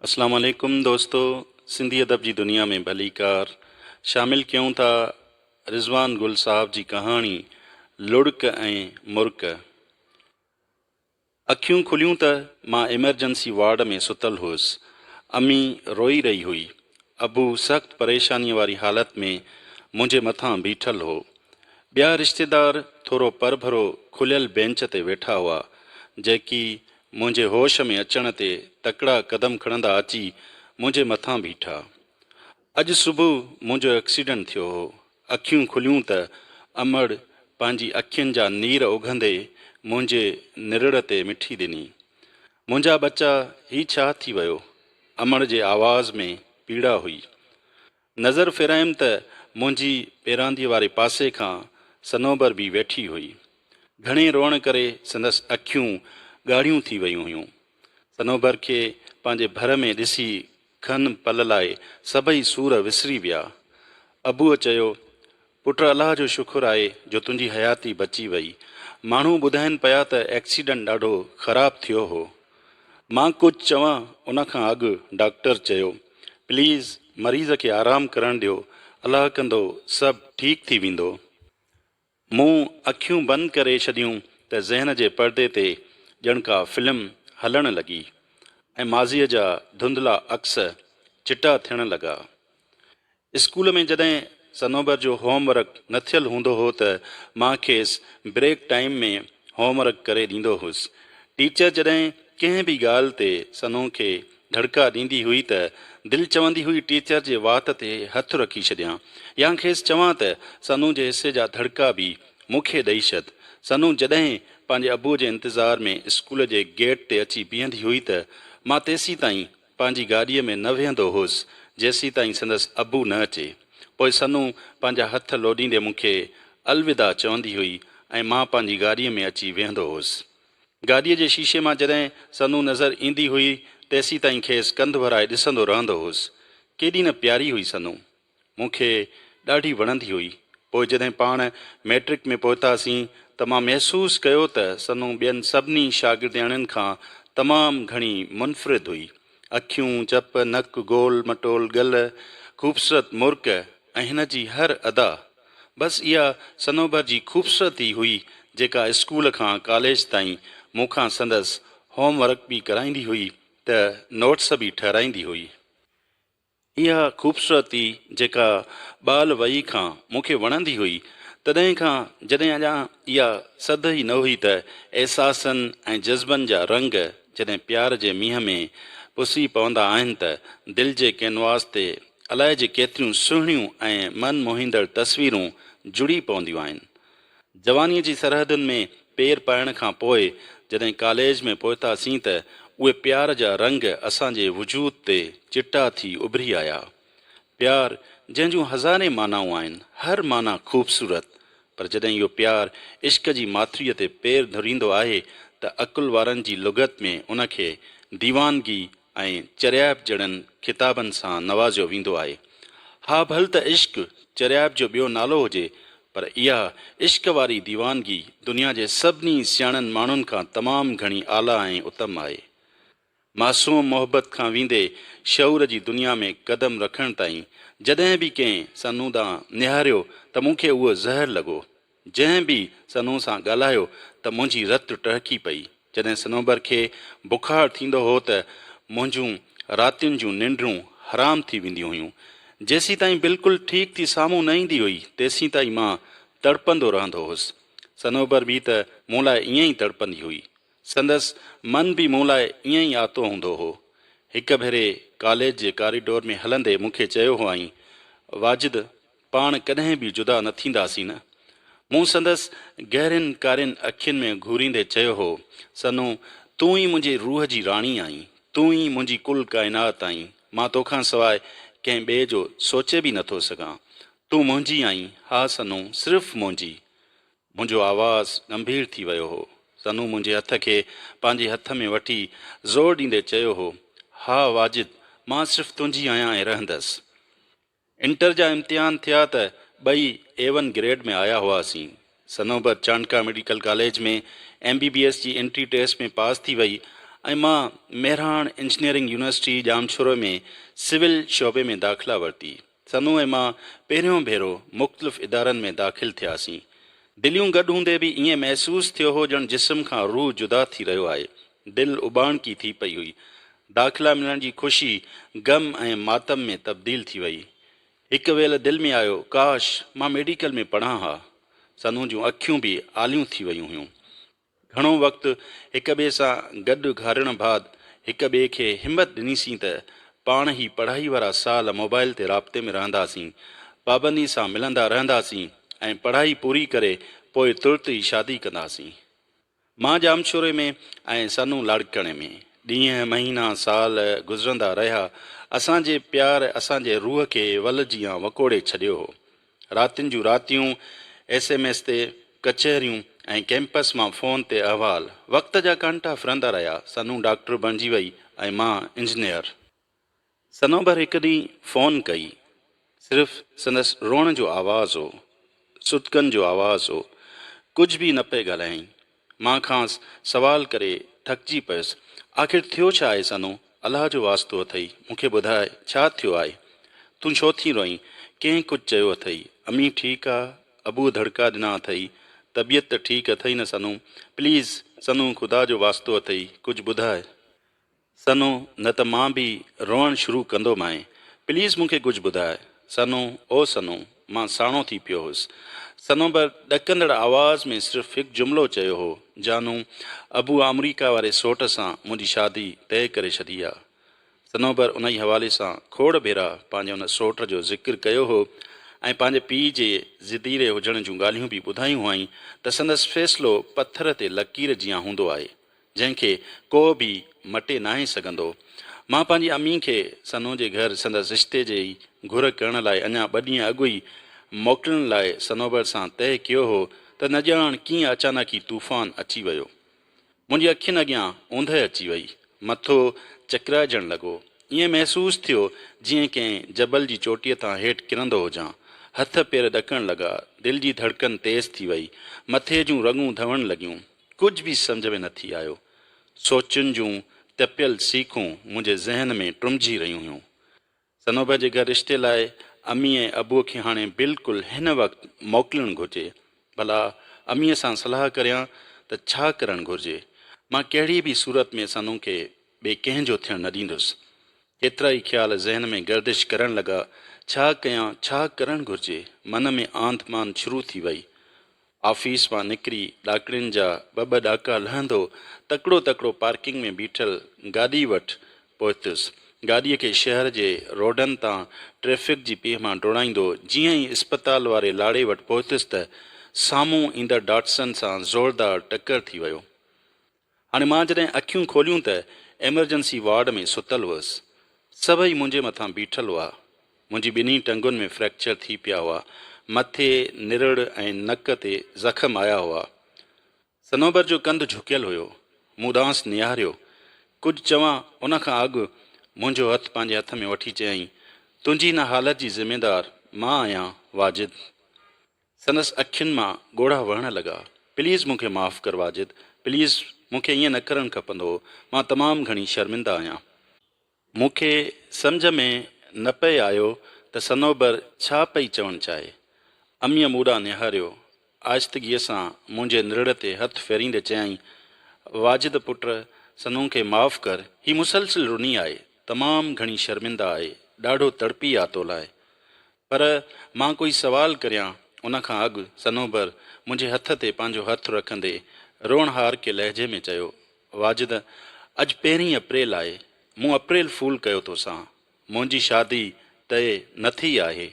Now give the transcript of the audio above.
اسلام عليڪم دوستو سنڌي ادب جي دنيا ۾ ڀليڪار شامل ڪيون ٿا رضوان گل صاحب جي ڪهاڻي لڙڪ ۽ مرڪ. اکيون کليون ته مان ايمرجنسي وارڊ ۾ ستل هئس. امي روئي رهي هئي. ابو سخت پريشانيء واري حالت ۾ منهنجي مٿان بيٺل هو. ٻيا رشتيدار ٿورو پرڀرو کليل بينچ تي ويٺا هئا، جيڪي منهنجي هوش ۾ اچڻ تي تڪڙا قدم کڻندا اچي منهنجي مٿان بيٺا. اڄ صبح منهنجو ايڪسيڊنٽ ٿيو هو. اکيون کليون ته امڙ پنهنجي اکين جا نير اگهندي منهنجي نرڙ تي مٺي ڏني. منهنجا ٻچا هي ڇا ٿي ويو؟ امڙ جي آواز ۾ پيڙا هئي. نظر ڦيرايم ته منهنجي پيرانديء واري پاسي کان صنوبر به ويٺي هئي. گهڻي روئڻ ڪري سندس اکيون ڳاڙهيون ٿي ويون هيون. صنوبر کي پنهنجي ڀر ۾ ڏسي کن پل لاء سڀئي سور وسري ويا. ابوء چيو، پٽ الله جو شڪر آهي جو تنهنجي حياتي بچي وئي. ماڻهو ٻڌائين پيا ته ايڪسيڊنٽ ڏاڍو خراب ٿيو هو. مان ڪجهه چوان ان کان اڳ ڊاڪٽر چيو، پليز مريض کي آرام ڪرڻ ڏيو، الله ڪندو سڀ ٺيڪ ٿي ويندو. مون اکيون بند ڪري ڇڏيون ته ذهن جي پردي تي ڄڻ ڪا فلم هلڻ لڳي ۽ ماضيء جا ڌنڌلا عڪس چٽا ٿيڻ لڳا. اسڪول ۾ جڏهن صنوبر جو هوم ورڪ نه ٿيل هوندو هو ته مان کيس بريڪ ٽائيم ۾ هوم ورڪ ڪري ڏيندو هوس. ٽيچر جڏهن ڪنهن به ڳالهه تي صنو کي ڌڙڪا ڏيندي هئي ته دل چوندي هئي ٽيچر جي وات تي هٿ رکي ڇڏيان يا کيس چوان ته صنو جي حصي جا ڌڙڪا به مون کي ڏئي ڇڏ. صنو جڏهن پنهنجي ابوء جي انتظار ۾ اسڪول جي گيٽ تي اچي بيهندي هئي ته مان تيسيتائين پنهنجي گاڏيء ۾ نه ويهندو هوس، جيسيتائين سندس ابو نه اچي. پوء سنو پنهنجا هٿ لوڏيندي مون کي الوداع چوندي هئي ۽ مان پنهنجي گاڏيء ۾ اچي ويهندو هوس. گاڏيء جي شيشي مان جڏهن سنو نظر ايندي هئي، تيسيتائين کيس ڪنڌ ورائي ڏسندو رهندو هوس. ڪيڏي نه پياري هئي سنو. مون کي ڏاڍي وڻندي هئي. پوء جڏهن پاڻ مئٽرڪ ۾ پهتاسين ته مان محسوس ڪيو ته سنو ٻين سڀني شاگردياڻين کان تمام گهڻي منفرد هئي. اکيون، چپ، نڪ، گول مٽول ڳل، خوبصورت مرڪ ۽ هن جي هر ادا. بس اها صنوبر جي خوبصورتي هئي جيڪا اسڪول کان ڪاليج تائين مون کان سندس هوم ورڪ به ڪرائيندي هئي ته نوٽس به ٺهرائيندي هئي. اها خوبصورتي جيڪا ٻال وهي کان مون کي وڻندي هئي، تڏهن کان جڏهن اڃا اها سڌ ئي نه هئي ته احساسن ۽ جذبن جا رنگ جڏهن پيار جي مينهن ۾ پسي پوندا آهن ته دل جي ڪينواس تي الائجي ڪيتريون سهڻيون ۽ من موهيندڙ تصويرون جڙي پونديون آهن. جوانيء جي سرحدن ۾ پير پائڻ کان پوء جڏهن ڪاليج ۾ پهتاسين ته اهي پيار جا رنگ اسان جي وجود تي چٽا ٿي اڀري آيا. پيار جنهن جون هزارين معنائون آهن، هر معنيٰ خوبصورت، پر جڏهن اهو پيار عشق جي ماٿريء تي پير ڌريندو آهي ته عقل وارن جي لغت ۾ ان کي ديوانگي ۽ چريائپ جهڙن خطابن سان نوازيو ويندو آهي. ها ڀل ته عشق چريائپ جو ٻيو نالو هجي پر اها عشق واري ديوانگي دنيا جي سڀني سياڻن ماڻهن کان تمام گهڻي اعليٰ ۽ اتم آهي. معصوم محبت کان ويندي شعور جي دنيا ۾ قدم رکڻ تائين جڏهن به ڪنهن سنو ڏانهن نهاريو ته مون کي اهو زهر لڳو. جنهن به سنو سان ڳالهايو ته منهنجي رت ٽهڪي پئي. جڏهن صنوبر کي بخار ٿيندو هو ته منهنجون راتين جون ننڊون حرام ٿي وينديون هيون. جيسيتائين بلڪل ٺيڪ ٿي سامهون نه ايندي هئي، تيسيتائين مان تڙپندو رهندو هوس. صنوبر به ته مون لاء ائين ئي تڙپندي هئي. سندس من به مون لاء ائين ئي آتو هوندو هو. هڪ ڀيري ڪاليج جي ڪاريڊور ۾ هلندي مون کي چيو هئائين، واجد! پاڻ ڪڏهن به جدا نه ٿينداسين نه. مون سندس گهرين ڪارين اکين ۾ گهوريندي چيو هو، سنو، تون ئي منهنجي روح جي راڻي آهين، تون ئي منهنجي ڪل ڪائنات آهين، مان توکان سواء ڪنهن ٻئي جو سوچي به نٿو سگهان. تون منهنجي آهين، ها سنو، صرف منهنجي. منهنجو آواز ڳنڀير ٿي ويو هو. سنو منهنجي هٿ کي پنهنجي هٿ ۾ وٺي زور ڏيندي چيو هو، ها واجد، مان صرف تنهنجي آهيان ۽ رهندس. انٽر جا امتحان ٿيا ته ٻئي اي ون گريڊ ۾ آيا هئاسين. Sanobar Chandka medical college ۾ M B B S جي انٽري ٽيسٽ ۾ پاس ٿي وئي ۽ مان Mehran engineering university Jamshoro ۾ civil شعبي ۾ داخلا ورتي. سنو ۽ مان پهريون ڀيرو مختلف ادارن ۾ داخل ٿياسين. دليون گڏ هوندي به ائين محسوس ٿيو هو ڄڻ جسم کان روح جدا ٿي رهيو آهي. دل اٻاڻڪي ٿي پئي هئي. داخلا ملڻ جي خوشي غم ۽ ماتم ۾ تبديل ٿي وئي. هڪ ويل دل ۾ آيو، ڪاش! مان ميڊيڪل ۾ پڙهان ها. سنو جون اکيون به آليون ٿي ويون هيون. گهڻو وقت هڪ ٻئي سان گڏ گهارڻ بعد هڪ ٻئي کي همت ڏنيسين ته پاڻ هي پڙهائي وارا سال موبائل تي رابطي ۾ رهنداسين، پابندي سان ملندا رهنداسين ۽ پڙهائي پوري ڪري پوء ترت ئي شادي ڪنداسين. مان ڄامشوري ۾ ۽ سنو لاڙڪاڻي ۾. ڏينهن، مهينا، سال گذرندا رهيا. اسان جي پيار اسان جي روح کي ول جيان وڪوڙي ڇڏيو هو. راتين جون راتيون ايس ايم ايس تي ڪچهريون ۽ ڪئمپس مان فون تي احوال. وقت جا ڪانٽا ڦرندا رهيا. سنو ڊاڪٽر بڻجي وئي ۽ مان انجنيئر. صنوبر هڪ ڏينهن فون ڪئي. صرف سندس روئڻ جو آواز هو. سڏڪن جو آواز هو. ڪجهه به نه پئي ڳالهايائين. مان کانئس سوال ڪري ٿڪجي پيس. آخر ٿيو ڇا آهي سنو؟ الله جو واسطو اٿئي، مون کي ٻڌاء ڇا ٿيو آهي؟ تون ڇو ٿي روئين؟ ڪنهن ڪجهه چيو اٿئي؟ امي ٺيڪ آ؟ ابوء ڌڙڪا ڏنا اٿئي؟ طبيعت ته ٺيڪ اٿئي نه سنو؟ پليز سنو خدا جو واسطو اٿئي، ڪجهه ٻڌاء. سنو، نه ته مان به روئڻ شروع ڪندومانء. پليز مون کي ڪجهه ٻڌاء. سنو، او سنو. مان ساڻو ٿي پيو هوس. صنوبر ڏڪندڙ آواز ۾ صرف هڪ جملو چيو هو، جانو، ابوء آمريڪا واري سوٽ سان منهنجي شادي طئي ڪري ڇڏي آ. صنوبر انهيء حوالي سان کوڙ ڀيرا پنهنجي ان سوٽ جو ذڪر ڪيو هو ۽ پنهنجي پيء جي ضديري هجڻ جون ڳالهيون به ٻڌايون هئائين ته سندس فيصلو پٿر تي لڪير جيان هوندو آهي. جنهن کي ڪو به مٽي ناهي سگهندو. مان پنهنجي امي کي سنو جي گهر سندس رشتي جي گهر ڪرڻ لاء اڃا ٻه ڏينهن اڳ ئي موڪلڻ لاء صنوبر سان طئه ڪيو هو ته نه ڄاڻ ڪيئن اچانڪ هي طوفان اچي ويو. منهنجي اکين اڳيان اوندهه اچي وئي. مٿو چڪرائجڻ لڳو. ائين محسوس ٿيو جيئن ڪنهن جبل جي چوٽيء تان هيٺ ڪرندو هجان. هٿ پير ڏڪڻ لڳا. دل جي ڌڙڪن تيز ٿي وئي. مٿي جون رڳون ڌوڻ لڳيون. ڪجهه به سمجهه ۾ نٿي آيو. سوچن جون تپيل سيخون منهنجي ذهن ۾ ٽمجهي رهيون هيون. صنوبر جي گهر رشتي لاء امي ۽ ابوء کي هاڻي بلڪل هن وقت موڪلڻ گهرجي. ڀلا اميء سان صلاح ڪريان ته ڇا ڪرڻ گهرجي؟ مان ڪهڙي به صورت ۾ صنو کي ٻئي ڪنهن جو ٿيڻ نه ڏيندس. ڪيترائي خيال ذهن ۾ گردش ڪرڻ لڳا. ڇا ڪيان، ڇا ڪرڻ گهرجي؟ من ۾ آنڌ مانڌ شروع ٿي وئي. آفيس مان نڪري ڏاڪڻين جا ٻه ٻه ڏاڪا لهندو تڪڙو تڪڙو پارڪنگ ۾ بيٺل گاڏي وٽ پهتس. گاڏيء کي شهر جي روڊن تان ٽريفڪ جي پيهه مان ڊوڙائيندو جيئن ئي اسپتال واري لاڙي وٽ پهتس ته سامهون ايندڙ ڊاٽسن سان زوردار ٽڪر ٿي ويو. هاڻي مان جڏهن اکيون کوليون ته ايمرجنسي وارڊ ۾ ستل هئس. سڀئي منهنجي مٿان بيٺل هئا. منهنجي ٻنهي ٽنگن ۾ فريڪچر ٿي پيا هئا. مٿي، نرڙ ۽ نڪ تي زخم آيا هئا. صنوبر جو ڪنڌ جهڪيل هيو. مون ڏانهس نهاريو. ڪجهه چوان ان کان اڳ منهنجو هٿ پنهنجي هٿ ۾ وٺي چيائين، تنهنجي هن حالت جي ذميدار مان آهيان واجد. سندس اکين مان ڳوڙها وهڻ لڳا. پليز مون کي معاف ڪر واجد، پليز مون کي ائين نه ڪرڻ کپندو هو، مان تمام گهڻي شرمنده آهيان. مون کي سمجهه ۾ نه پئي آيو ته صنوبر ڇا پئي چوڻ چاهي. اميء مون ڏانهن نهاريو. آهستگيء سان منهنجي نرڙ تي هٿ ڦيريندي چيائين، واجد پٽ، صنو کي معاف ڪر، هي مسلسل رني آهي، تمام گهڻي شرمنده آهي، ڏاڍو تڙپي آ تو لاء. پر مان ڪوئي سوال ڪريان ان کان اڳ صنوبر منهنجي هٿ تي پنهنجو هٿ رکندي روئڻهارڪي لهجي ۾ چيو، واجد اڄ پهرين اپريل آهي، مون اپريل فول ڪيو توسان، منهنجي شادي طئي نه ٿي آهي.